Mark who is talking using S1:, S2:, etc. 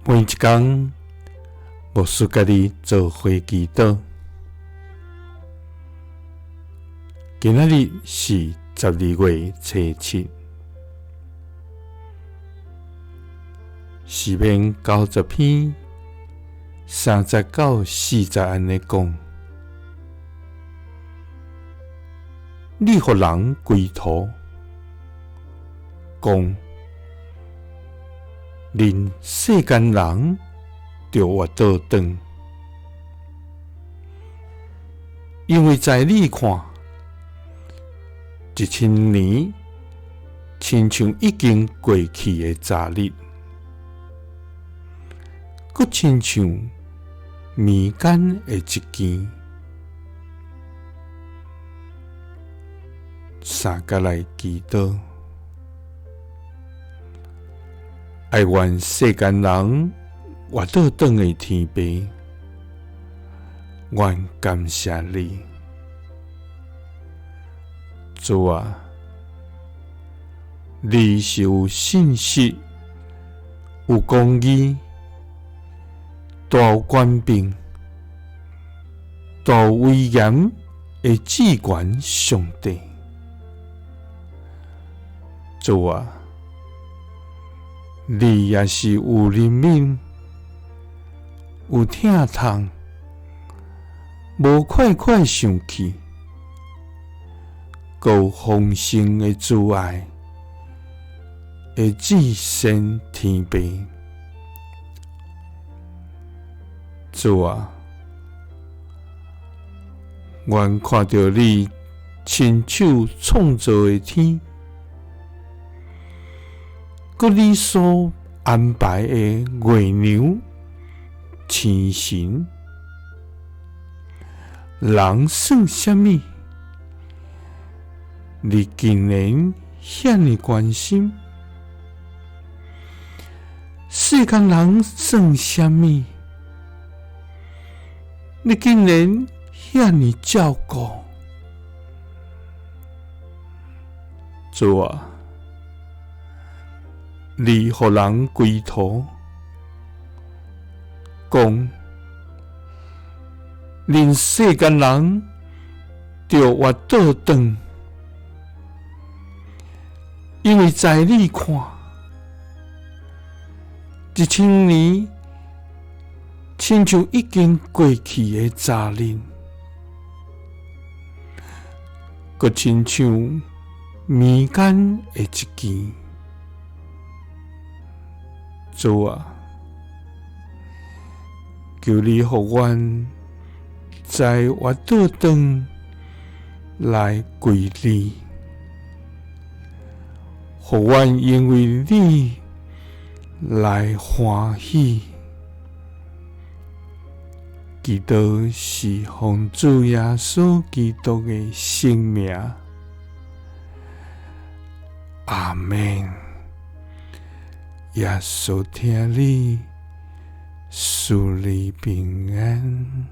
S1: 每一工，牧師佮你做伙祈禱。今仔日是12月初7，詩篇90篇30到40按呢講：你予人歸途，講，恁世間人著活倒轉，因為在你看，1000年親像已經過去的昨日，閣親像暝間的一更。三佮來祈禱。哀怨世間人活倒轉的天父，阮感謝你，主啊，你是有信實、有公義、大有權柄、大有威嚴的至懸上帝，主啊！你也是有憐憫、有疼痛，無快快生氣，閣有豐盛的慈愛的至善天父。主啊，阮看著你親手創造的天，閣你所安排的月娘、星辰，人算啥物？你竟然遐爾關心？世間人算啥物？你竟然遐爾照顧？主啊，你予人歸途，講，恁世間人著活倒轉，因為在你看，1000年親像已經過去的昨日，閣親像暝間的一更。主啊，求你予阮在活倒轉來歸你，予阮因為你來歡喜。祈禱是奉主耶穌基督的聖名，阿們。耶穌疼你，賜你平安。